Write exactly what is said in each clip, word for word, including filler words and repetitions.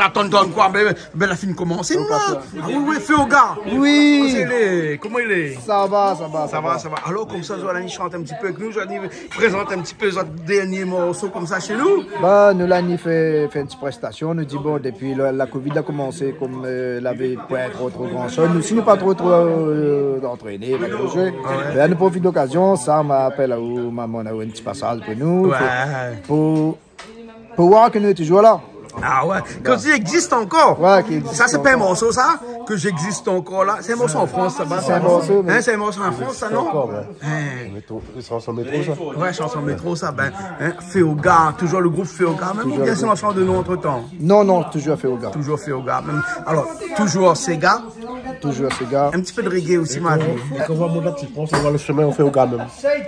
Atann, atann, koi, bin, bin, la fine komansé, nou, la. Ah oui, oui, Féoga. Oui. Koman i lé ? Koman i lé ? Sa va, sa va, sa va. Sa va, sa va. Alor, konmsa, zot la ni shant in ti pé avèk nou, zot la ni prézant in ti pé zot dernié morso konmsa shé nou. Ba, nou la ni fé, fé in ti prèstasyon. Nou di, bon, dépi la, la covid la komansé, konm, euh, lavé pa tro, tro gran shoz, nou, si nou pa tro, tro, euh, antréné, pa tro zoué. Ah ouais. Bin, nou profit lokazyon, sa, ma apèl aou, ma, ma, ou in ti pasaz pou nou. Ouais. Pou, pou, pou voir ke nou lé toujour la. Ah ouais. Kan ou di i égzis ankor. Ouais, ki égzis ankor. Sa, sé pa in morso, sa, ke j'existe encore là. Sé in morso an Frans, sa, ba, sa. Sé in morso, mé... Hein, sé in morso an Frans, sa, non ? Ankor, ouais. Hein. Mé tro-, sé shanson métro, sa. Ouais, shanson métro, sa, bin, hein, Féoga, toujour le group Féoga, mèm, oubien sé in shanjman de non antretan ? Non, non, toujour Féoga. Toujour Féoga, mèm. Alor, toujour séga. Toujour séga. In ti pé de reggae osi, ma vi. É kan ou voi mon ti pran, ou voi le shomin Féoga mèm.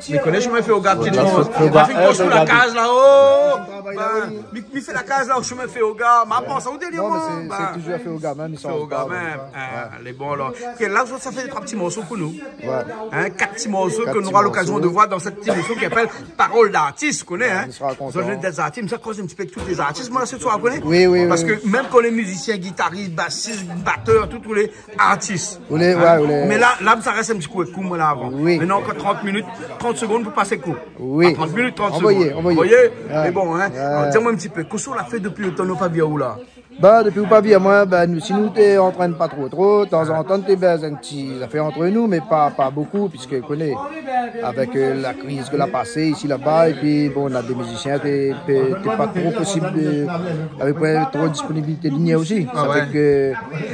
Mi koné shomin Féoga, ti pran. Féoga, ma fine konstrui la kaz la, oh. Bin, mi, mi fé la kaz la o shomin Féoga. Ma pans aou dènièrman. Non, mé sé, sé toujour Féoga mèm, i shanj pa, donk, ouais. Ah, lé bon, alor. Ok, la, sa fé troi ti morso pou nou. Ouais. Hein, kat ti morso ke nou nora lokazyon de voir dan sèt émisyon ki apèl Parole d'artiste, ou koné, hein. Ouais, nou sra kontan. Zot lé dé zartis, sa koz in ti pé avèk tout lé zartis, moin, la, sé sa, ou koné. Oui, oui, oui. Parske mèm kan lé mizisien, gitaris, basis, batèr, tout, tout lé artis. Ou lé, ouais, ou lé. Mé la, la, sa rès in ti kou, kou, moin, la, avan. Oui. Mintnan, ankor trant minit, trant segonn pou pasé kou. Oui. Ah, trant minit, trant segonn. Anvoyé, anvoyé. Anvoyé. Ouais. Mé bon, hein. Ouais. Alor, di amoin in ti pé, kosa ou la fé dépi lo tan nou la pa vi aou la ? Ba, dépi ou la pa vi amoin, ba, nou, si nou té antrèn pa tro, tro, tanzantan, té bèz in ti zafèr ant nou, mé pa, pa bokou, piske, ou koné, avèk, euh, la kriz ke la pasé isi, laba, épi, bon, na dé mizisien, té, té, té pa tro posib de, avèk pa tro disponibilité de limièr osi. Ah ouais. Sa fé ke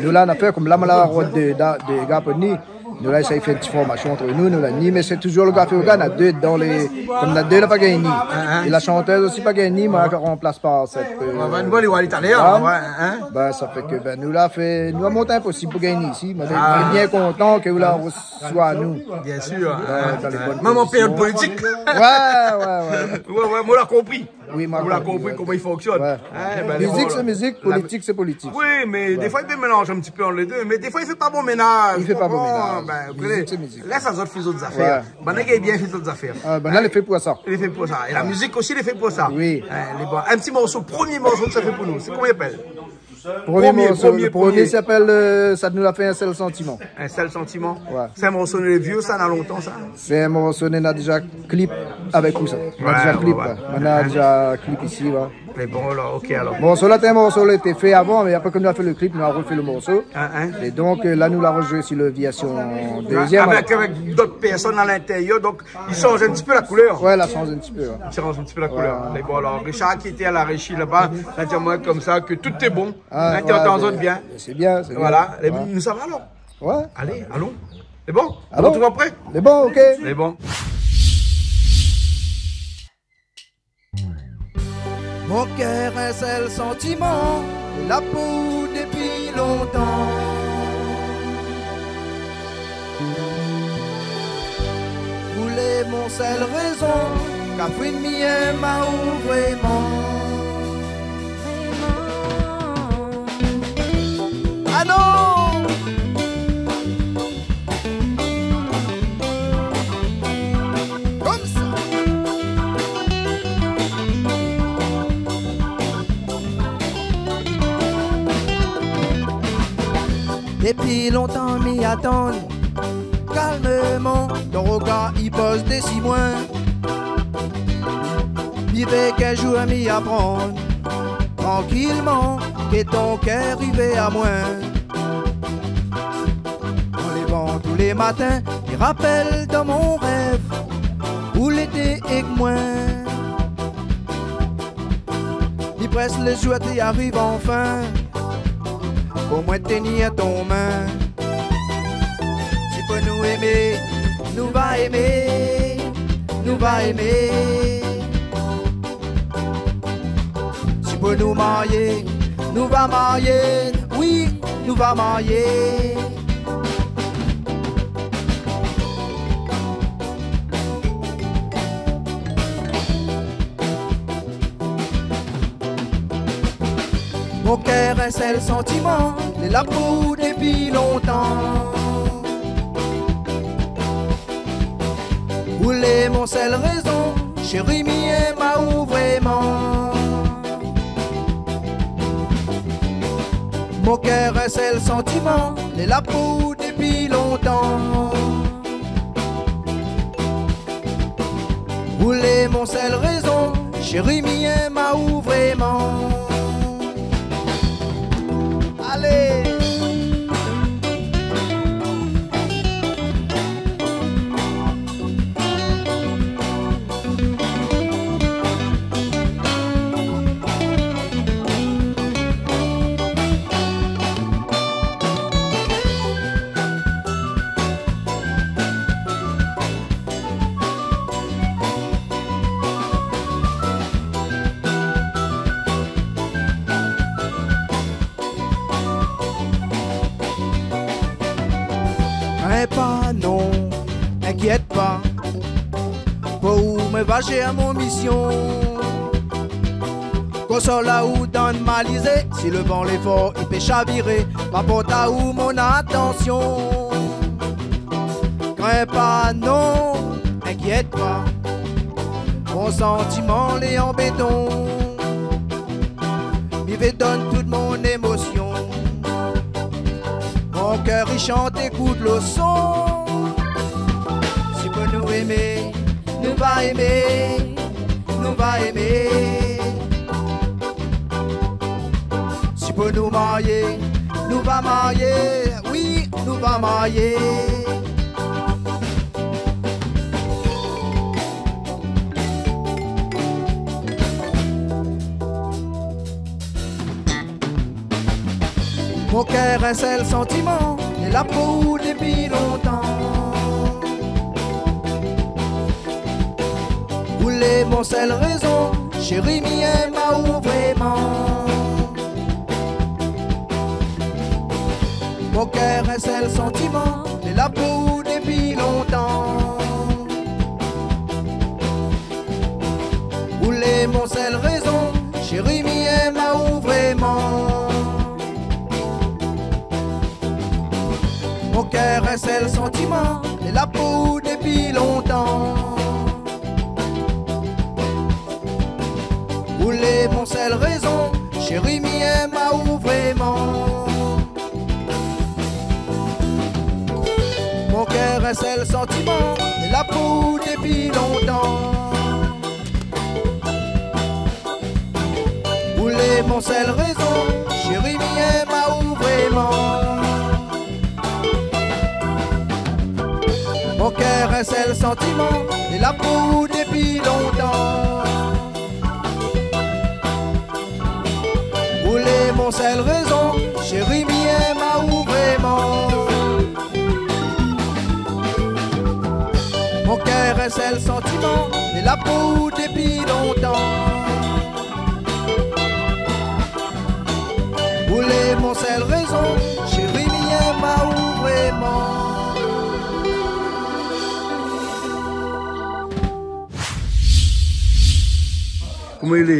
nou la, nou la fé konm la, moin la rod de, de, de gars pou ni. Nou la éséy fé in ti formasyon ant nou, nou la ni, mé sé toujour le gars Féoga, na dé dan lé, konm na dé la pa gingn ni. Hein, hein. É la shantèz osi pa gingn ni, moin la ranplas par sèt, euh... Ouais, ouais, nou va alé voir talèr, hein. Bin, sa fé ke, bin, nou la fé, nou la mont inposib pou gingn ni isi. Moin lé bien kontan ke ou la resoi anou. Bien sir, hein. Ouais, dan lé bone kondision. Mèm an périod politik. Ouais, ouais, ouais. Ouais, ouais, moin la konpri. Oui, moin la konpri, ouais. Ou la konpri koman i fonksyone. Ouais. Hein, bin, mizik, bon, sé mizik, la, politik, sé politik. Oui, mé défoi, i pé mélanz in ti pé ant lé dé, mé défoi, i fé pa bon ménaz. I fé pa bon ménaz. Ou konpran ? Bin, ou koné, mizik, sé mizik. Lès azot fé zot zafèr. Ouais. Banna i gingn bien fé zot zafèr. Ah, banna lé fé pou sa. Lé fé pou sa. É la mizik osi lé fé pou sa. Oui. Hein, lé bon. In ti morso, promié morso ke sa fé pou nou. Sé koman i apèl ? Promié morso, promié, le promié, promié i apèl, euh, Sa nou la fé in sèl santiman. In sèl santiman. Ouais. Sé in morso lé vié, sa, na lontan, sa. Sé in morso, nou la déza klip avèk ou, sa. Nou la déza klip, ouais. Nou la déza klip isi, ouais. Mé bon, alor, ok, alor. Morso la, té in morso la té fé avan, mé apré ke nou la fé le klip, nou la refé le morso. Hein, hein. É donk, euh, la, nou la rejoué si le vèrsion dézyèm, avèk, alor, avèk dot pèrsone a lintérièr, donk i shanj in ti pé la koulèr. Ouais, la shanj in ti pé, ouais. I shanj in ti pé la koulèr. Ouais. Mé bon, alor, Richard, ki lété a la réji laba, la di amoin konmsa ke tout lé bon. Ah, ouais, mé, mé sé bien, sé bien. Voilà, lé, nou sava alor ? Ouais. Alé, alon. Lé bon ? Alon. Ou artrouv apré ? Lé bon, ok. Lé bon. Mon kèr, in sèl santiman, lé la pou ou dépi lontan. Ou lé mon sèl rézon, ka fé mi èm aou vréman. Ah non ! Konmsa. Dépi lontan mi atann, kalmman, ton rogar i poz dési moin. Mi vé k'in zour mi aprann, trankilman, ke ton kèr i vé amoin. An lévan tou lé matin, mi rapèl dan mon rèv, ou lété èk moin. Mi près, le zour té ariv anfin, pou moin té ni ton min. Si pou nou émé, nou va émé, nou va émé. Si pou nou marié, nou va marié, oui, nou va marié. Mon kèr, in sèl santiman, lé la pou ou dépi lontan. Ou lé mon sèl rézon, shéri, mi èm aou vréman. Mon kèr, in sèl santiman, lé la pou ou dépi lontan. Ou lé mon sèl rézon, shéri, mi èm aou vréman. Alé! Krin pa non, inkièt pa. Pou ou, mi va gér mon mision. Konsol aou dann malizé, si le van lé for, i pé shaviré, ma port aou mon atansion. Krin pa non, inkièt pa. Mon santiman lé an béton. Mi vé donn tout mon émosion. Mon kèr i shant, ékout le son. Si pou nou émé, nou va émé, nou va émé. Si pou nou marié, nou va marié, wi, nou va marié. Mon kèr, in sèl santiman, lé la pou ou dépi lontan. Ou lé mon sèl rézon, shéri, mi èm aou vréman. Mon kèr, in sèl santiman, lé la pou ou dépi lontan. Ou lé mon sèl rézon, shéri, mi èm aou vréman. Mon kèr, in sèl santiman, lé la pou ou dépi lontan. Ou lé mon sèl rézon, shéri, mi èm aou vréman. Mon kèr, in sèl santiman, lé la pou ou dépi lontan. Ou lé mon sèl rézon, shéri, mi èm aou vréman. Mon kèr, in sèl santiman, lé la pou ou dépi lontan. Ou lé mon sèl rézon, shéri, mi èm aou vréman. Mon kèr, in sèl santiman, lé la pou ou dépi lontan. Ou lé mon sèl rézon, shéri, mi èm aou vréman. Koman i lé,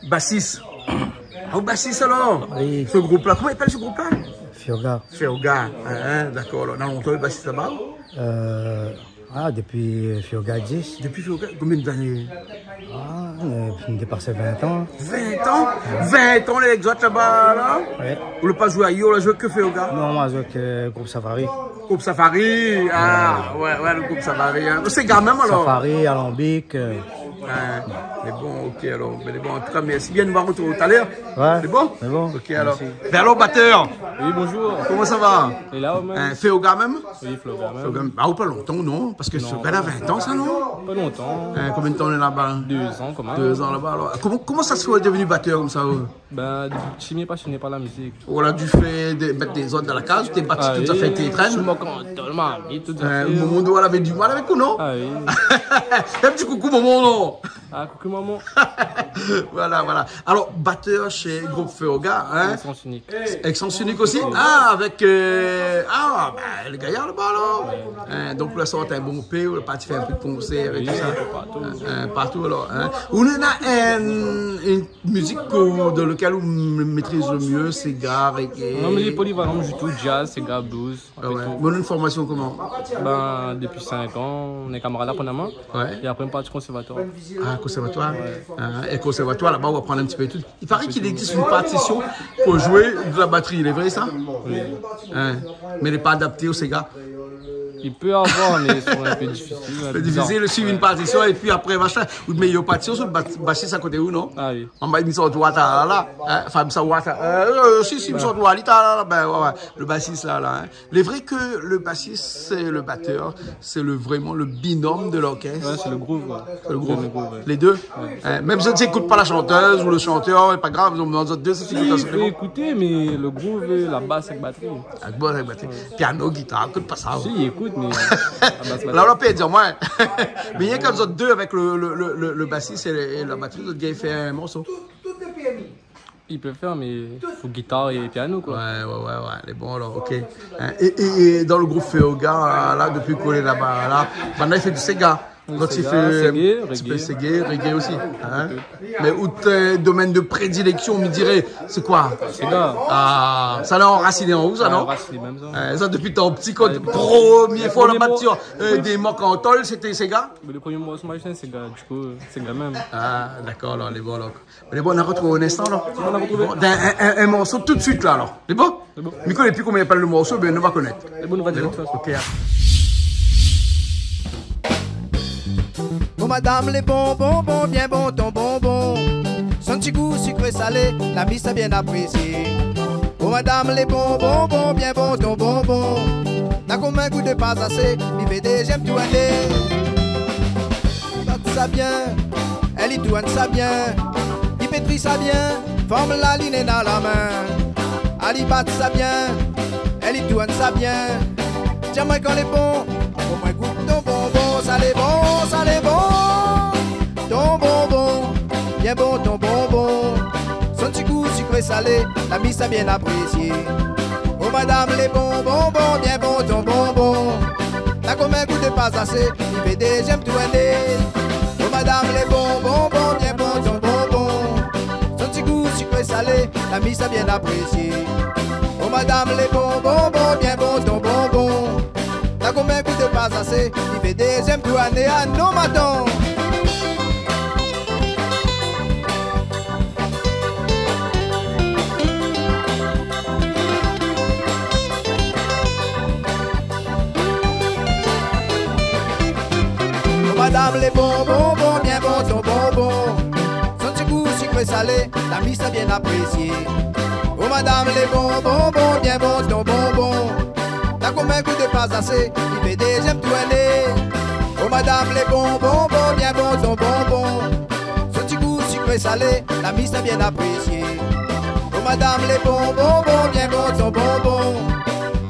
basis? Ah, ou basis alor? Wi. Group-la, koman i apèl group-la? Fioga. Fioga, in, dakor. Alor, na lontan ou lé basis laba? Euh, ah, dépi, euh, Fioga dis. Dépi Fioga, konbien d'ané? Ah, euh, i dépasé vin tan. Vin tan? Vin tan, lé égzat laba la? Wi. Ou la pa zoué ayèr, ou la zoué ke Fioga? Non, moin la zoué ke group Safari. Group Safari, ah, wé, wé, le group Safari, in. Séga mèm alor? Safari, Alambic, euh. Wé, mé bon, ok, alor. Mé bon, an tou ka, mèrsi bien, nou va artrouv talèr. Wé, sé bon? Sé bon. Ok, alor. Mèrsi. Bin alor, batèr. Wi, bonjour. Koman sa va? Lé la, ou mèm? In, Fioga mèm? Wi, Fioga mèm. Fioga mèm. Ah, ou pa lontan, non? Parske Fioga na vin tan sa, non? Pa lontan. In, konbien d'tan ou lé laba? Dé zan, kanmèm. Dé zan laba, alor. Koman, koman sa i fé ou la devni batèr konmsa, ou? Bin, dépi pti, mi lé pasioné par la mizik. Ou la di fé dé, mèt dézord dan la kaz, té bati tout zafèr té trèn. Ah wi, sou mon kantol, marmit, tout zafèr. Ou momon, ou lavé di mal avèk ou, non? Ah wi. In ti koukou momon, non? Ah, koukou momon. Voilà, voilà. Alor, batèr shé group Fioga, in? Sens Unique. Avèk Sens Unique osi? Ah, avèk, euh, ah, bin, lé gayar laba alor. In, donk, ou la sort in bon pé, ou la parti fé in pé de konsèr é tou sa. Wi, partou. In, partou alor, in. Ou na in, in mizik ke, dan lakèl ou m-, métriz le mié, séga, reggae? Non, mi lé polivalan, mi zoué tout, jazz, séga, blues, apré tout. Ah wé. Ou na in formasion koman? Bin, dépi sink an, nou lé kamarad la, prèmièrman. Wé. É apré, mi la parti konsèrvatoir. Ah, Conservatoire. Ouais. Hein, é conservatoire, laba, ou aprann in ti pé tout. Il paraît qu'il existe une partition pour jouer de la batterie, il est vrai ça ? Oui. Hein, mé lé pa adapté o séga. Il peut avoir, mais ils sont un peu difficiles, hein, bizarre. C'est difficile de suivre une partition et puis après, machin, ou de meilleure partition sur le bas-, bassiste à côté ou non ? Ah oui. Anba, mi sa wata la, hein, anfin, mi sa wata, euh, euh, si, si, mi sa wata la, la, ben, ouais, ouais, le bassiste là, là, hein. Il est vrai que le bassiste, c'est le batteur, c'est le, vraiment le binôme de l'orchestre. Ouais, c'est le groove, ouais. C'est le groove. C'est le groove, ouais. Les deux. Ouais. Hein, même si tu n'écoutes pas la chanteuse ou le chanteur, c'est pas grave, mais entre deux, ça, c'est... Si, il peut écouter, mais le groove, la basse avec batterie. Avec basse, avec batterie. Ouais. Piano, guitare, écoute pas ça. Si, il écoute, mais la basse, batterie. Là, on peut dire, ouais. Mais il y a comme ça deux avec le, le, le, le, le bassiste et, et la batterie, vous avez fait un morceau. Tout, tout, tout est permis. Il peut faire, mais faut guitare et piano, quoi. Ouais, ouais, ouais, ouais, lé bon alors, ok. Hein, é, é, é dan le group Féoga, la, dopi k'ou lé laba, la, banna i fé du séga. Oui, séga, reggae. Kan i fé in ti pé séga, reggae osi, hein. Un peu. Mé out, euh, domèn de prédilection, mi diré, sé koi ? Séga. Ah, sa la anrasiné an ou, sa, non ? Ah, anrasiné mèm, sa. Ouais, sa, dopi tan pti, kan promié foi la, premié mor-, euh, dé mok an tol, sété séga ? Mé le premié morso ma fé, séga, du kou, euh, séga mèm. Ah, dakor, alor, lé bon, alor. Mé bon, nou artrouv in instan, la. Nou artrouv. Bon, in, in, in, in morso tout de suite, la, alor. Lé bon ? Lé bon. Mi koné pi koman i apèl le morso, mé nou va konèt. Lé bon, nou va dir, de tout fason. Ok, hein. Oh madame, lé bon, bon, bon, bien bon ton bonbon. Son ti gou sikré salé, la mi sa bien aprésié. Oh madame, lé bon, bon, bon, bien bon ton bonbon. Na konbien gout de pa zasé, mi vé dézièm tourné. Bat sa bien, èl i tourn sa bien, i pétri sa bien, fanm la li néna la min. Ali bat sa bien, èl i tourn sa bien. Di amoin kan lé bon, pou moin gout ton bonbon, sa lé bon, sa lé bon. Ton bonbon, bien bon ton bonbon. Son ti gou sikré salé, la mi sa bien aprésié. Oh madame, lé bon, bon, bon, bien bon ton bonbon. Na konbien gout de pa zasé, i vé dézièm tourné. Oh madame, lé bon, bon, bon, bien bon ton bonbon. Son ti gou sikré salé, la mi sa bien aprésié. Oh madame, lé bon, bon, bon, bien bon ton bonbon. Na konbien gout de pa zasé, i vé dézièm tourné, ah non, matant. Oh madame, lé bon, bon, bon, bien bon ton bonbon. Son ti gou sikré salé, la mi sa bien aprésié. Oh madame, lé bon, bon, bon, bien bon ton bonbon. Na konbien gout de pa zasé, i vé dézièm tourné. Oh madame, lé bon, bon, bon, bien bon ton bonbon. Son ti gou sikré salé, la mi sa bien aprésié. Oh madame, lé bon, bon, bon, bien bon ton bonbon.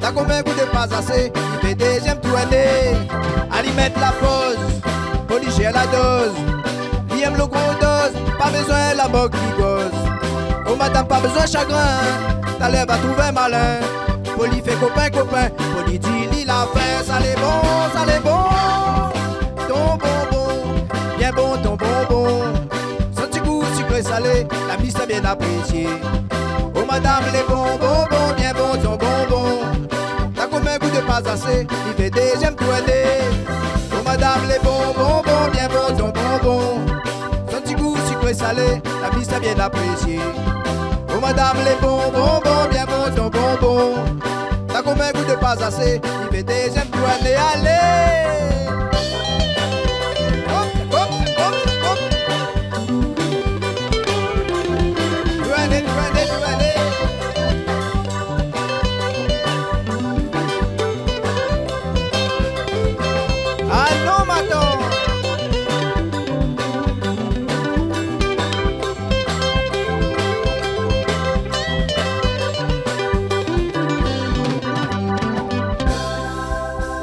Na konbien gout de pa zasé, i vé dézièm tourné. Ali mèt la poz, pou li zèr la doz. Li èm lo gro doz, pa bezoin la bok li goz. Oh madame, pa bezoin shagrin, talèr va trouv in malin. Pou li fé kopin, kopin, pou li di li la fin, sa lé bon, sa lé bon. Ton bonbon, bien bon ton bonbon. Son ti gou sikré salé, la mi sa bien aprésié. Oh madame, lé bon, bon, bon, bien bon ton bonbon. Na konbien gout de pa zasé, i vé dézièm tourné. Oh madame, lé bon, bon, bon, bien bon ton bonbon. Son ti gou sikré salé, la mi sa bien aprésié. Oh madame, lé bon, bon, bon, bien bon ton bonbon. Na konbien gout de pa zasé, i vé dézièm tourné, alé. Hop, hop, hop, hop. Tourné, tourné, tourné. Ah non, matant.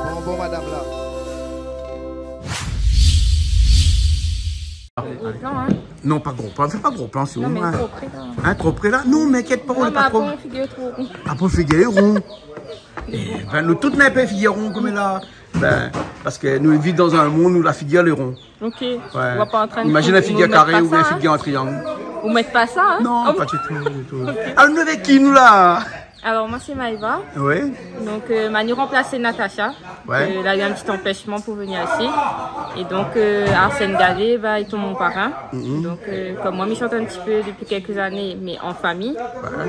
Bon, bon, madame la. Gro plan, hein ? Non, pa gro plan, fé pa gro plan, sé... Non, mé tro pré, la. Hein, tro pré, la ? Non, mé inkièt pa, nou lé pa tro. Non, mé apré, figir tro ron. Apré, figir lé ron. Eh ben, nou tout na in pé figir ron konm la. Ben, parske nou viv dan in monn ousa la figir lé ron. Ok. Ouais. Ou va pa antrinn... Imazine in figir karé oubien in figir an triang. Ou mèt pa sa, hein ? Non, pa ditou, ditou. Ok. Alor, nou avèk ki, nou, la ? Alor, moin sé Maëva. Oui. Donk, euh, ma ni ranplas Natacha. Ouais. Euh, la u in ti anpèshman pou vnir isi. É donk, euh, Arsène Gallet, ba, lété mon parin. Mhm. Donk, euh, kom moin, mi shant in ti pé dopi kèk zané, mé an famiy,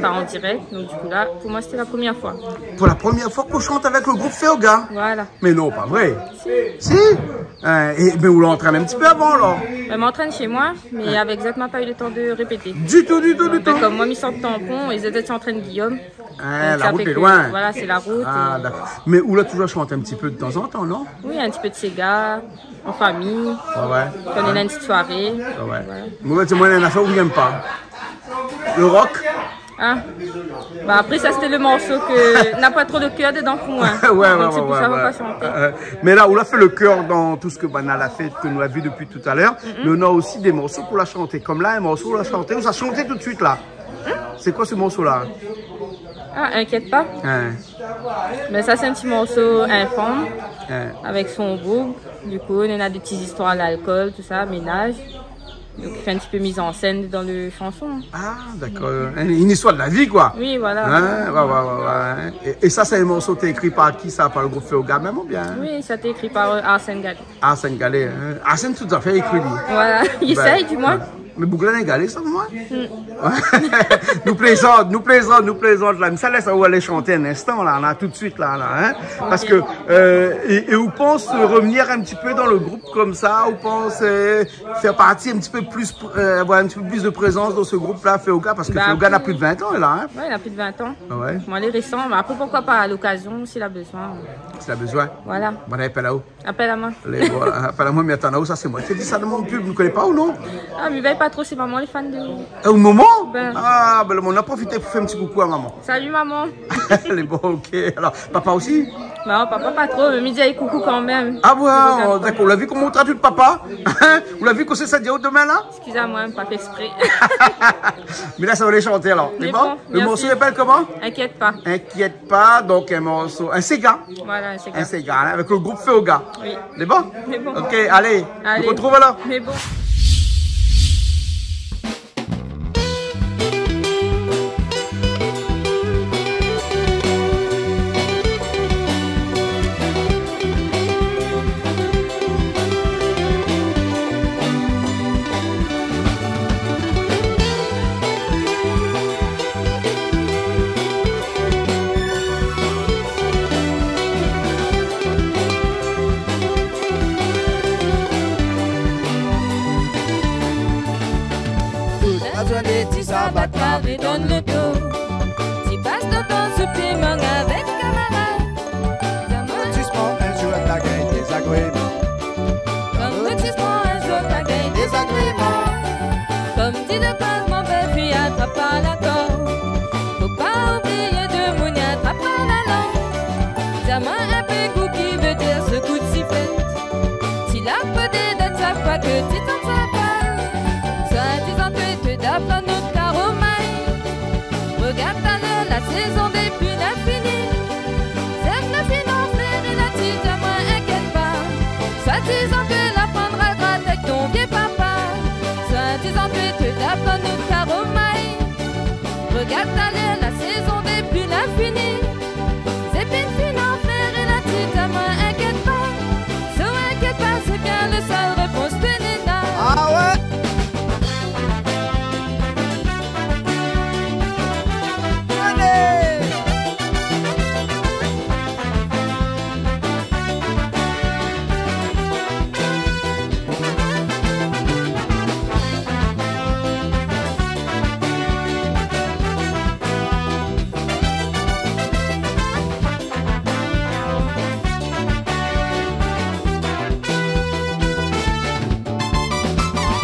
pa an dirèk. Donk, du kou, la, pou moin, sété la promièr foi. Pou la promièr foi k'ou shant avèk le group Féoga ? Voilà. Mé non, pa vré. Si. Si ? Hein, é, mé ou la antrèn in ti pé avan, alor ? Ben, mi antrèn shé moin, mé avèk zot, ma pa u le tan de répété. Du tou, du tou, du tou. Ben, kom moin, mi sort Tampon, é zot, zot i antrèn Guillaume. Ah, la rout lé loin. Donk, sa fé ke, voilà, sé la rout. Ah, é dakor. Mé ou la touzour shant in ti pé de tanzantan, non ? Oui, in ti pé de séga, an famiy. Ouais, ouais. Kan néna in ti soiré. Ouais, ouais. Voilà. Mé ou la di amoin in afèr ou yèm pa. Le rock ? Ah. Ba, apré, sa, sété le morso ke na pa tro de kèr dedan pou moin. Ouais, ouais, ouais. Donk, sé pou sa, ma pa shanté. Euh, mé la, ou la fé le kèr dan tout sak banna la fé, ke nou la vi dopi talèr. Mhm. Mé ou na osi dé morso k'ou la shanté. Kom la, in morso ou la shanté, ou sa shanté tout suit, la. Hein ? Sé koi se morso-la ? Ah, Inkièt pa. Hein. Ben, sa, sé in ti morso infanm, hein, avèk son boug. Du kou, néna dé ti zistoir lalkol, tousa, ménaz. Donk, i fé in ti pé mizansèn dan le shanson. Ah, dakor. In, in istoir de la vi, koi. Oui, voilà. Hein ? Ouais, ouais, ouais, ouais. É, é sa, sé in morso té ékri par ki, sa ? Par le group Féoga mèm, oubien ? Oui, sa té ékri par, euh, Arsène Gallet. Arsène Gallet, hein. Arsène, tout zafèr, i ékri, li. Voilà, i éséy, du moin. Ben, ouais. Mé boug-la lé galé, sa, moin. Hmm. Nou plézant, nou plézant, nou plézant, la. Mé sa, lès aou alé shanté in instan, la, la, tout suit, la, la, hein. Ok. Parske, euh, é, é ou pans revnir in ti pé dan le group konmsa, ou pans, euh, fé parti in ti pé plis, euh, avoir in ti pé plis de prézans dan se group-la, Féoga, parske Féoga na plis de vin an, la, hein. Ba, apré, ouais, na plis de vin an. Ah ouais. Moin, lé résan, mé apré, poukoi pa, a lokazion, si la bezoin. Si la bezoin. Voilà. Bon, apèl aou. Apèl amoin. Lé bon, apèl amoin, mé atann, sa sé moin ki di sa dan mon pub, ou koné pa ou non ? Ah, mi vèy pa tro, sé momon lé fan de ou. Eh, ou momon ? Ben. Ah, ben, nou la profité pou fé in ti koukou a momon. Salut, momon. Lé bon, ok. Alor, papa osi ? Non, papa pa tro, mé mi di ali koukou kanmèm. Ah ouais, dakor. Ou la vi koman ou trat out papa ? Hein ? Ou la vi kosa sa di aou domin, la ? Eskiz amoin, pa fé èksprè. Mé la, sa va alé shanté, alor. Lé bon ? Lé bon, mèrsi. Le morso i apèl koman ? Inkièt pa. Inkièt pa, donk in morso, in séga. Voilà, in séga. In séga, hein, avèk le group Féoga. Oui. Lé bon ? Lé bon. Ok, alé, nou artrouv alor. Lé bon. Tout la zourné, ti sava kavé dan loto. Ti pas ton tan sou pié mang avèk kamarad. Avertisman, in zour ta gingn dézagréman. Avertisman, in zour ta gingn dézagréman. Kom di le koz, mon bèl-fi atrap par la gor. Fo pa oublié demoun i atrap par la lang. Di amoin in pé kou ki vé dir se kou de siflèt. Ti la prodé dan sa foi ke ti tan sa pa. Soi-dizan ke té dapran nout karomay. Regard talèr, la sézon dé pil la fini. Zèf la fine anflèr é la ti di amoin inkièt pa. Soi-dizan ke la pran ra grat èk ton vié papa. Soi-dizan ke té dapran nout karomay. Regard talèr, la sézon dé pil la fini. Zépine fine anflèr é la ti di amoin inkièt pa. Si ou inkièt pa, sé bien le sèl répons ke néna. Ah ouais. Alé.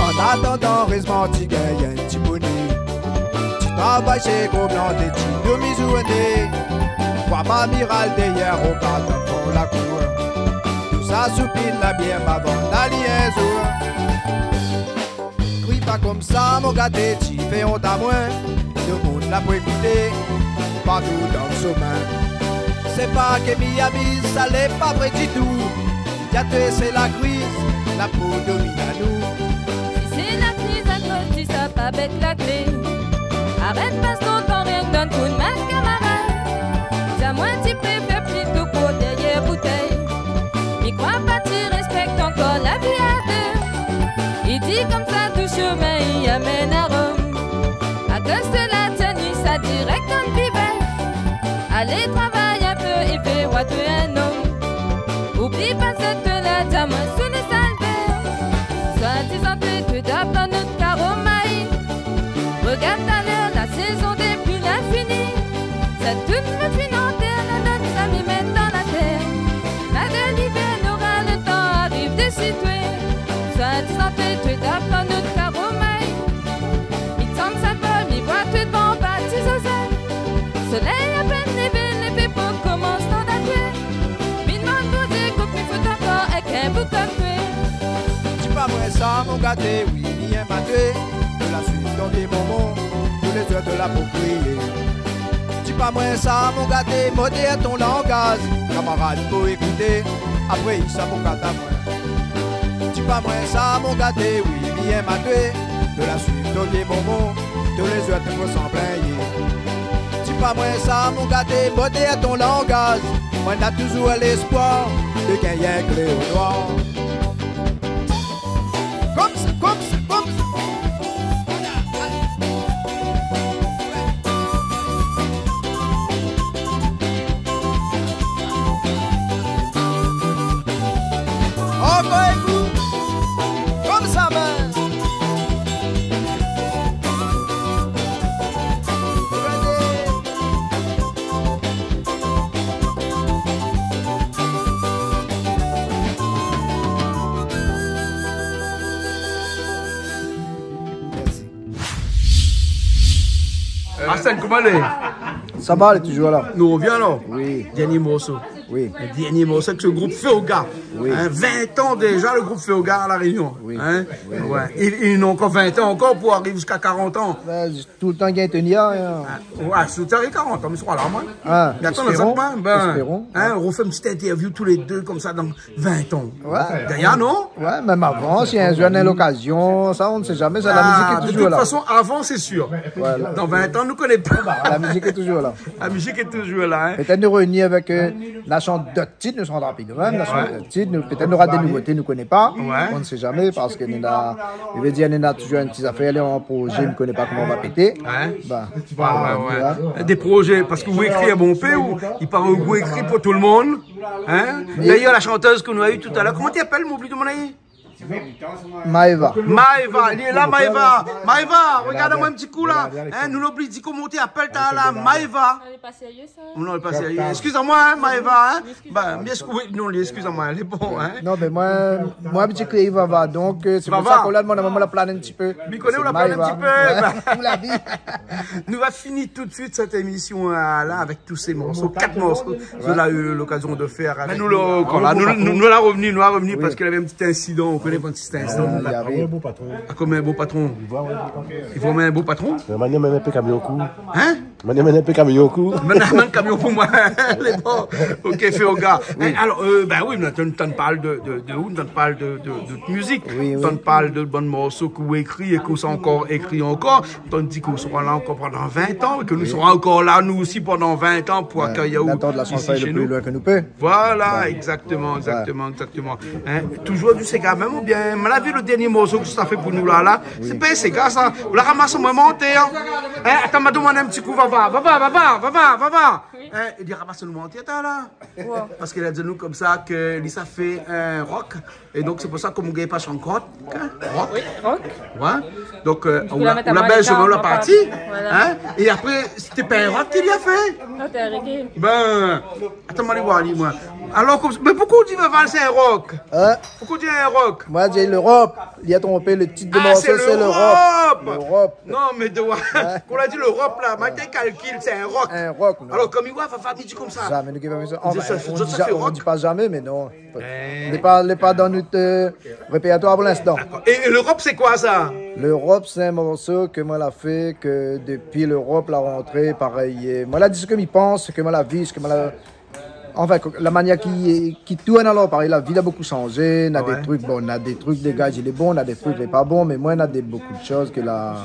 An atandan, érèzman, ti gingn in ti moné. Ti travay shé Gro Blan, té ti dormi zourné. Voir mamiral dèrièr, rogard dan fon la kour. Tousa soupir la bièr, ma vann ali in zour. Kri pa konmsa, mon gaté, ti fé ont amoin. Demoun la pou ékouté, partou dan somin. Sé pa ke mi amiz, sa lé pa vré ditou. Diaté sé la kriz, la pou domine anou. Si sé la kriz akoz ti sa pa bèk la klé. Arèt pas ton tan, rienk donn koudmin, kamarad. Di amoin, ti préfèr plito kour dèrièr boutèy. Amenn arom. Akoz de la teni sa dirèk dann bibèl. Alé travay in pé é fé roi toué in om. Oubli pa zot la diaman sou le salvèr. Soi-dizan pé toué dap dann nout karo mayi. Regard talèr, la sézon dé pli l'infini. Sa tourn le fin an tèr, la done sa mi mèt dann la tèr. La de livèr nora le tan ariv dési toué. Soi-dizan pé toué dap dann nout karo mayi. Mi tann sa pol, mi voi toué d'van batiz ozèf. Solèy apèn lévé, lévé pou komans tan d'atoué. Mi domann Bondié koman mi fé ankor èk in boug kom toué. Di pa moin sa, mon gaté, oui, bien matoué. De la suiv ton vié bonbon, tou lé zèr de la pou kriyé. Di pa moin sa, mon gaté, modèr ton langaz. Kamarad pou ékouté, apré i sa pou kata moin. Di pa moin sa, mon gaté, oui, bien matoué. De la suiv ton vié bonbon, tou lé zèr pou sanblan. Di pa moin sa, mon gaté, modèr ton langaz. Moin na touzour léspoir de gingn in klé o noir. Komsa, komsa, komsa. Ankor in kou. Komsa mèm. Mèrsi. Arsène, koman i lé ? Sa va, lé touzour la. Nou rovien alor. Oui. Dernié morso. Oui. Le dernié morso avèk le group Féoga. Oui. Hein, vin tan déza, le group Féoga a La Rényon. Oui. Hein ? Oui. Ouais. I, i néna ankor vin tan ankor pou ariv ziska karant an. Bin, toultan gingn tenir, hein. Ah, ouais, si ou ariv karant an, mi sra la, moin. Ah, espérons, hein, espérons. Bin, nou fé in ti interview tou lé dé, komsa, dan vin an. Ouais. Dèrièr, non ? Ouais, mèm avan, si in zour néna lokazion, sa, on ne sait jamais, sa, la mizik lé touzour la. Ah, de tout fason, avan, sé sir. Voilà. Dan vin an, nou koné pa. La mizik lé touzour la. La mizik lé touzour la, hein. Pétèt nou rovnir avèk, euh, la shant dot tit, nou shant rapid, hein, la shant dot tit, nou, pétèt nora dé nouvoté, nou koné pa. Ouais. On ne sait jamais, parske néna, i vé dir, néna touzour in ti zafèr, lé an projé, nou koné pa koman i va pété. Ouais. Bin, ouais, ouais, voilà. Dé projé, parske ou ékri in bonpé, ou, i paré ou ékri pou tout le monde. Hein ? Dèrièr la shantèz ke nou la u talèr, koman i apèl, mon bli de mon ayi ? Maëva. Maëva, lé la, Maëva. Maëva, regard amoin in ti kou la. Hein, nou la oubli di koman i apèl talèr la, Maëva. Lé pa sérié sa. Non, lé pa sérié. Eskiz amoin, hein, Maëva, hein. Bin, mi eskiz, oui, non, li eskiz amoin, lé bon, hein. Non, mé moin, moin, mi di ke Vava, donk, euh, sé pou sa ke la, mon momon la plane in ti pé. Mi koné, ou la plane in ti pé. Sé Maëva. Ouais, bin. Ou la di. Nou va fini tout de suit sèt émision, euh, la, avèk tout sé morso, kat morso, ke la u lokazion de fèr avèk nou. Mé nou, la, nou, nou, nou la rovni, nou la rovni parske lavé in ti insidan, ou koné pa, in ti insidan. Ah, la. Ah, kom in bon patron. I voi, ouais, in bon patron. I voi in bon patron. Mé mintnan, mèm in pé kamion kou. Hein ? Mintnan, mèm in pé kamion kou. Mintnan, mèm kamion pou moin. Lé bon. Ok, Féoga. Oui. Hein, alor, euh, bin oui, mintnan, nou antann parl de, de, de ou, nou antann parl de, de, de mizik. Oui, oui. Nou antann parl de bann morso ke ou ékri é ke ou sa ankor ékri ankor. Donk, di ke ou sra la ankor pandan vin an, é ke nou sra ankor la, nou osi, pandan vin an pou akèyir aou isi shé nou. D'atann la shans alé le pli loin ke nou pé. Voilà, exactement, exactement, exactement. Hein, touzour du séga mèm oubien, ma la vi le dernié morso ke sa fé pou nou la, la, sé pa séga sa. Ou la ramas amoin mon tèr, hein. Hein, atann, ma domann in ti kou, Vava, Vava, Vava, Vava, Vava. Oui. Hein, li ramas anou mon tèr, la. Ouais. Parske li la di anou komsa ke li sa fé in rock. É donk, sé pou sa, kom ou gingn pa shant rock, hein, rock. Oui, rock. Ouais. Donk, euh, ou la, ou la bèz, ou la parti, hein. Voilà. É apré, sété pa in rock ke li la fé. Non, sété in reggae. Bin, atann, ma alé voir ali, moin. Alor, kom, mé poukosa ou di Vava sé in rock ? Hein ? Poukosa ou di in rock ? Moin, mi di l'Europe. Li la tronpé, le tit de morso, sé l'Europe. Ah, sé l'Europe. L'Europe. Non, mé de, ouais. Kan ou la di l'Europe la, moin té kalkil, sé in rock. In rock, non. Alor, kom i voi, Vava, mi di komsa. Zamé nou ki va fé sa. Anfin, sa, on di pa zamé, mé non. Lé pa, lé pa dan nout, euh, répèrtoir pou linstan. Dakor. É, é l'Europe, sé koi sa ? L'Europe, sé in morso ke moin la fé, ke dopi l'Europe la rantré, parèy, euh, moin la di sak mi pans, sak moin la vi, sak moin la, anfin, ke, la manièr ki, ki tourn alor, parèy, la vi la bonpé shanzé, na dé truk, bon, na dé truk dégazé, lé bon, na dé truk lé pa bon, mé moin, na dé, bonpé de shoz ke la,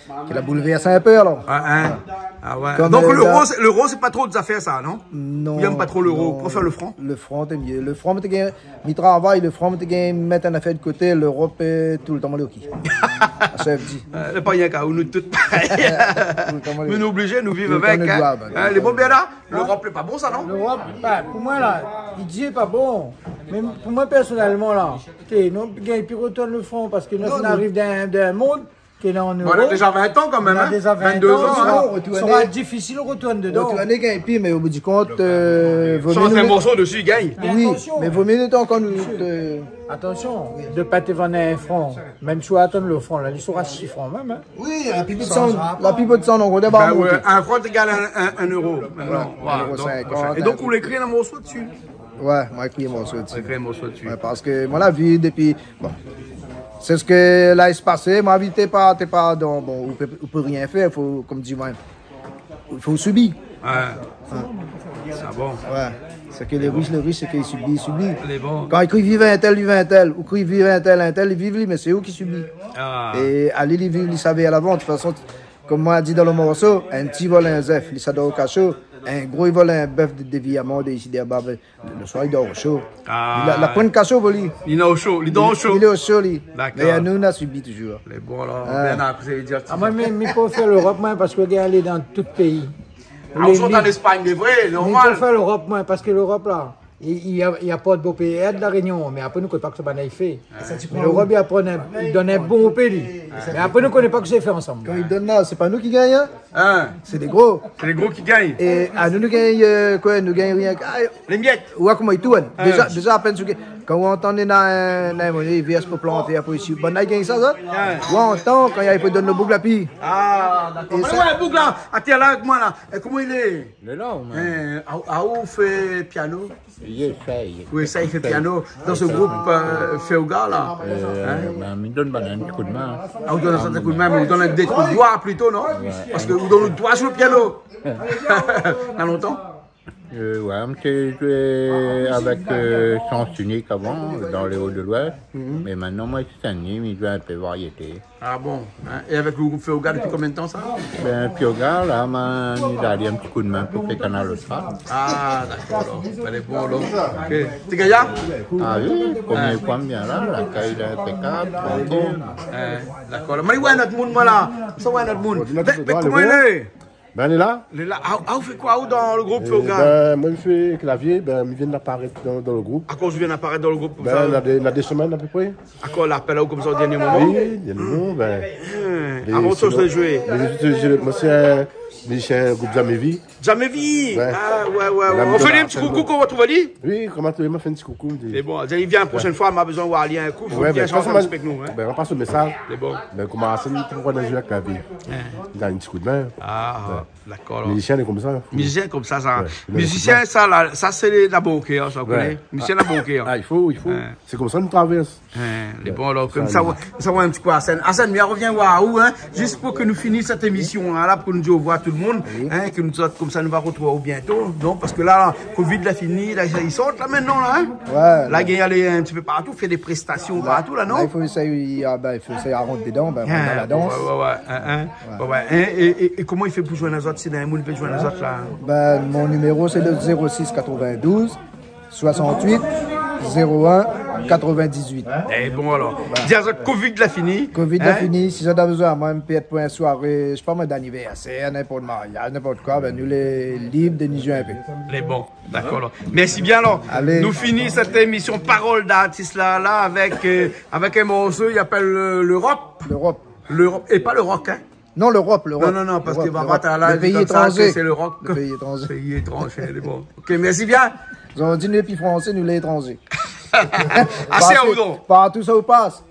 Ki la boulvèrs in pé, alor. Ah, hein. Ah ouais. Konm, euh, l'euro, la sé, l'euro, sé pa tro out zafèr sa, non ? Non, ou yèm pa tro l'euro, non. Ou préfèr le fran ? Le fran, té myé. Le fran, mi té gingn, mi travay, le fran, mi té gingn mèt in afèr de koté, l'Europe, euh, toultan, mi lé oké. Sa vé dir. Euh, lé pa rienk aou, nou tout parèy. Toultan, mi lé oké. Mé nou oblizé, nou viv avèk, hein. Toultan, nou doi, ben, toultan. Hein, lé bon, bien la ? L'Europe, lé pa bon sa, non ? L'Europe, ben, pou moin la, li di lé pa bon. Mé pou moin, pèrsonèlman la, té, nou gingn pi rotourn le fran parske nou ariv dan, dan in mond ki lé an euro. Non, nou la déza vin an kan mèm, hein. Nou la déza vin an, vinn-dé zan, hein. Sra, sra difisil rotourn dedan. Rotourn, gingn pi, mé o bout di kont, euh, vo myé nou mèt in morso dési, gingn. Mé atansion. Oui, mé vo myé nou mèt ankor nou, euh, atansion, de pa té vann in fran. Mèm si ou atann le fran la, li sra sis fran mèm, hein. Oui, la pli bosan, la pli bosan, donk, ou débar. Ben ouais, in fran égal in, in, in euro. Maintenant, ouais, voilà, in euro sinkant, donk, in trik. É donk, ou la ékri in morso dési ? Ouais, moin la ékri in morso dési. Ou la ékri in morso dési. Ouais, parske moin la vi dopi, bon, sé sak la espasé, moin la vi té pa, té pa, donk, bon, ou pé, ou pé rien fèr, fo, konm di moin, fo sibi. Ouais. Ah bon ? Ouais. Sé ke lé rish, lé rish, sé ke i sibi, i sibi. Lé bon. Kan i kri viv intèl, viv intèl, ou kri viv intèl, intèl, li viv li, mé sé ou ki sibi. Ah. É ali, li viv, li sav avan. De tout fason, konm moin la di dan le morso, in ti i vol in zèf, li sa dor o kasho, in gro i vol in bèf de, de viaman, de isi, de laba, ben, le soir, li dor o sho. Ah. Li la, la poin kasho pou li. Li lé o sho, li dor o sho. Li, li lé o sho, li. Dakor. Mé anou, nou la sibi touzour. Lé bon, alor, ah, bien, apré, sa i vé dir... Ah, moin, mi, mi préfèr l'Europe, moin, parske gingn alé dan tout péi. Ah, ou sort an Espagne, lé vré, normal. Mi préfèr l'Europe, moin, parske l'Europe la, i, i, i aport bonpé èd La Rénion, mé apré, nou koné pa kosa banna i fé. Ah. Mé l'Europe, i aport in, i donn in bonpé, li. Mé apré, nou koné pa kosa i fé ansanm. Kan i donn la, sé pa nou ki gingn, hein. Hein ? Sé lé gro. Sé lé gro ki gingn. É anou, nou gingn, euh, koué, nou gingn rienk, ah, lé myèt. Ou oi koman i tourn. Hein. Déza, déza, apèn sak, kan ou antann néna in, néna in moné, i vèrs pou planté, apré isi, banna i gingn sa, sa. Hein. Ou antann, kan i ariv pou donn le boug la pi. Ah, dakor. É mé sa, ouais, boug la, atèr la, avèk moin la. É koman i lé ? Lé la, ou mèm. Hein, a, a, ou fé piano ? Li éséy. Oui, sa, li fé piano dan se group, euh, Féoga, la. Euh, hein ? Ben, mi donn banna in ti koudmin. Ah, ou donn in ti koudmin, mé ou donn dé kou d'doi plito, non ? Ouais. Parske ou donn out doi su le piano. Na lontan ? Euh, ouais, mi té zoué avèk, euh, Sens Unique avan, dan lé O de l'Ouest. Mhm. Mé mintnan, moin, sé Sin-Dni, mi zoué in pé variété. Ah bon, hein ? É avèk le group Féoga, dopi konbien d'tan sa ? Ben, Féoga, la, ma, mi la done in ti koudmin pou fé Kanal Austral. Ah, dakor, alor. Bin, lé bon, alor. OK. Té gayar ? Ah oui, promié foi mi vien la, lakay lé inpékab, trankil. Hein, dakor. Mé oui, nout moun, moin la. Sa va, nout moun. Bin, bin, koman i lé ? Bin, lé la. Lé la. Ah, ah, ou fé koi, ou, dan le group Féoga ? Bin, moin, mi fé klavié, bin, mi vien aparèt dan, dan le group. Akoz ou vien aparèt dan le group konmsa ? Bin, na dé, na dé semèn apépré. Akoz la apèl aou konmsa o dernié moman ? Oui, dernié moman, bin. Hein, avan sa, ou té zoué ? Mé mi té zoué, moin sé in mizisien group Zamevi. Zamevi ? Ouais. Ah, ouais, ouais, ouais. Ou fé in ti koukou kan ou trouv ali ? Oui, kan ma trouv ali, ma fé in ti koukou, mi di. Mé bon, li vien la proshèn foi, ma bezoin voir ali in kou, fo bien shanté in ti pé avèk nou, hein. Bin, ma pas le mésaz. Lé bon. Bin, koman sa, mi trouv ali dan la vi. Hein. Li done in ti koudmin. Ah. Ouais. Dakor, alor. Mizisien lé konmsa. Mizisien konmsa, sa. Ouais, mizisien, sa, la, sa, sé lé, la bon kèr, sa, ou koné. Ouais. Mizisien la bon kèr. Ah, i fo, i fo. Ouais. Sé konmsa nou travèrs. Hein, lé bon, alor, konmsa, ouais, sa, ouais, in ti kou, Arsène. Arsène, mi arvien voir aou, hein, zis pou ke nou finis sèt émision, hein, la, pou nou di orevoir tout le moun, hein, ke nou sort konmsa, nou va retrouv aou bientôt, non, parske la, Covid la fini, la, i sort, la, mintnan, la, hein. Ouais, ouais. La, gingn alé in ti pé partou, fé dé prestasion partou, la, non ? La, i fo éséyé, ah, bin, i fo éséyé rant dedan, bin, rant dan la dans. Ouais, ouais, ouais, hein, hein. Ouais. Ouais, ouais. É, é, é, é koman i fé pou zoinn azot, si néna moun i vé zoinn azot la ? Bin, mon numéro, sé le zéro six quatre-vingt-douze soixante-huit zéro un quatre-vingt-dix-huit. Lé bon, alor. Voilà. Di azot, Covid la fini. Covid la fini. Si zot la bezoin amoin, mi pé èt pou in soiré, mi sé pa moin, d'anivèrsèr, ninport mariaz, ninport koi, bin, nou lé lib de ni zoué in pé. Lé bon. Dakor, alor. Mèrsi bien, alor. Alé. Nou fini sèt émision Parole d'artiste la, la, avèk, euh, avèk in morso i apèl, euh, L'Europe. L'Europe. L'Europe. É pa le rock, hein. Non, l'Europe, l'Europe. Non, non, non, parske Baba, la, le péi étranzé. Sé le rock. Le péi étranzé. Péi étranzé, lé bon. OK, mèrsi bien. Zordi nou lé pi fransé, nou lé étranzé. Asé, partou, donk. Partou sa ou pas.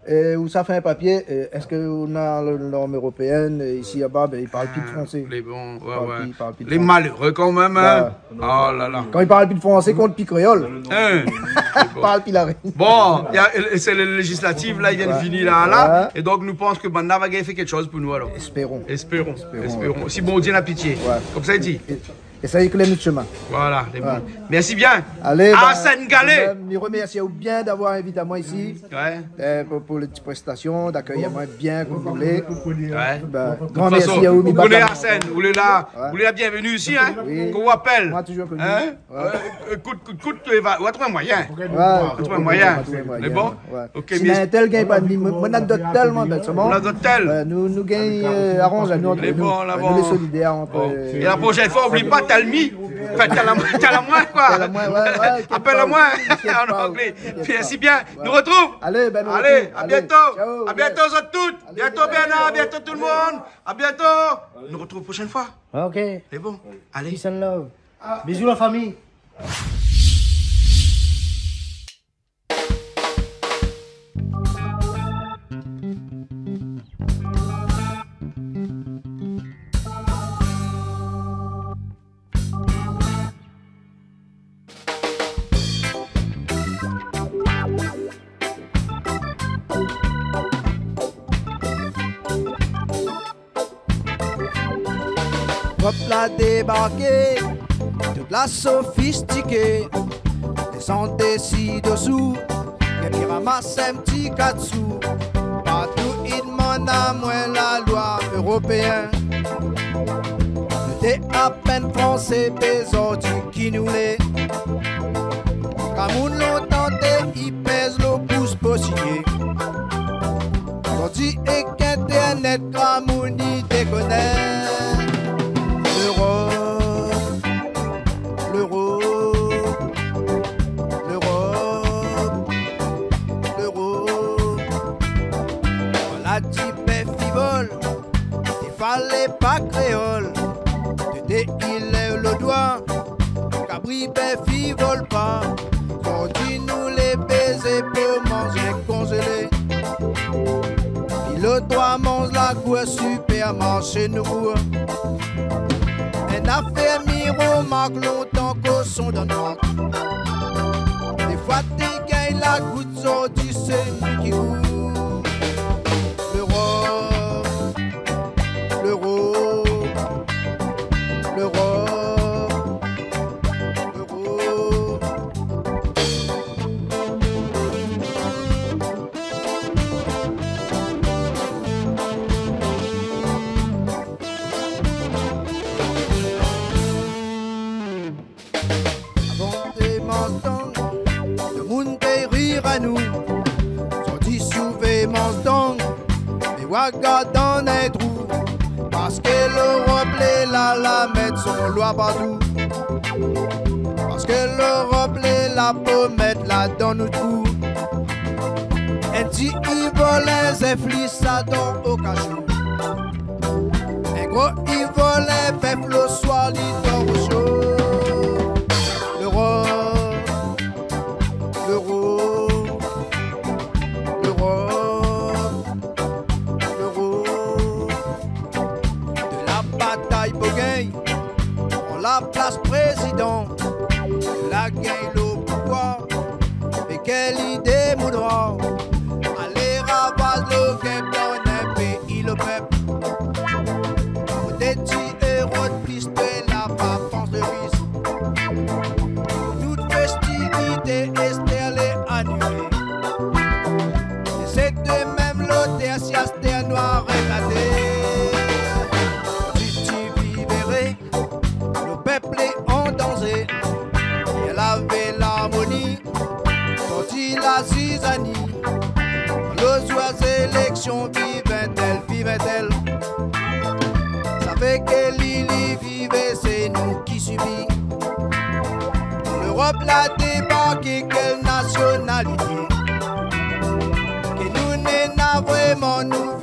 É ou sa fé in papié, é èske ou na le norm éropéèn, é isi laba, bin, i parl pi fransé. Ah, lé bon, ouais, ouais. I parl pi, i parl pi fransé. Lé maléré kan mèm, hein. Ouais. Oh la la. Kan i parl pi fransé, i kont pi kréol. Hein. I parl pi La Rényon. Bon, i a, é sé lé lézislatif la, i vien fini la, la. Ouais. É donk nou pans ke banna va gingn fé kékshoz pou nou, alor. Espéron. Espéron. Espéron, espéron. Ouais. Si Bondié na pitié. Ouais. Konmsa i di. É, Sa i éklèr nout shomin. Voilà, sé bon. Mèrsi bien. Alé, Arsène Gallet. Mi romèrsi aou bien d'avoir invit amoin isi. Ouais. Pou, pou le ti prestasion, d'akèy amoin bien konm ou lé. Ouais. Gran mèrsi aou, mi bat la min. Arsène, ou lé la, ou lé la bienvenu isi, hein. Oui. Koman ou apèl ? Moin toujour koni. Hein ? Ouais. Ékout, ékout, ékout, ou va trouv in moiyin. Ouais, ou va trouv in moiyin. Mé bon. Ouais. Ok, si mé néna in tèl i gingn pa, moin néna dot tèl, moin, bèl soman. Ou néna dot tèl. Nou, nou gingn aranz anou ant nou. Lé bon, lé bon. Nou lé solidèr ant nou. É la proshèn foi, oubli pa, tèl mi. Anfin, tèl amoin, tèl amoin, koi. Tèl amoin, ouais, ouais, inkièt pa, an anglé. Mèrsi bien. Nou artrouv. Alé, bin, nou artrouv. Alé, a bientôt. Ciao, zot tout. Bientôt, Bernard, bientôt tout le monde. A bientôt. Nou artrouv proshèn foi. Ok. Lé bon. Alé. Peace and love. Bisous la fami. Pèp la débarké, tout la sofistiké, désann dési dosou, épi ramas in ti kat sou. Partou i demann amoin la loi éropéin. Nou té apèn fransé, pé zordi ki nou lé. Gramoun lontan té i pèz lo pous pou signé. Zordi èk internet, gramoun i dékonèk. L'Europe, l'Europe, l'Europe, l'Europe. Kan la di bèf i vol, i falé pa kréol. Té i lèv lo doi, kabri, bèf i vol pa. Zordi nou lé bézé pou manzé konzélé. Pi lo doi manz la kour, sipèrmarshé nou kour. In afèr mi romark lontan, koshon Danemark. Défoi té gingn la gout, zordi sé nou ki gout. L'Europe, l'Europe, l'Europe, l'Europe. Avan té manz tang, demoun té rir anou. Zordi si ou vé manz tang, mé ou va gard dan in trou. Parske l'Europe lé la, la mèt son loi partou. Parske l'Europe lé la pou mèt ladan nout trou. In ti i vol in zèf, li sa dor o kasho. In gro i vol in bèf, lo soir li dor o sho. L'Europe, l'Europe, l'Europe, l'Europe. De la batay pou gingn, pran la plas prézidan. La gingn lo pouvwar, mé kèl idé moudwar. Alé ravaz lo gèp dan in péi lo pèp. Pou détruir Europe plis, té la pa pans lo risk. Tout festivité èstèr lé anilé. É sé té mèm lotèr, si astèr nou arèt la tèr. Ti ti vivéré, lo pèp lé an danzé. Yèr lavé larmoni, zordi la zizani. Lo zour zéléksion, viv intèl, viv intèl. Sa fé ke li, li viv é sé nou ki sibi. L'Europe la débarké, kèl nasionalité ? Ke nou néna vréman, nou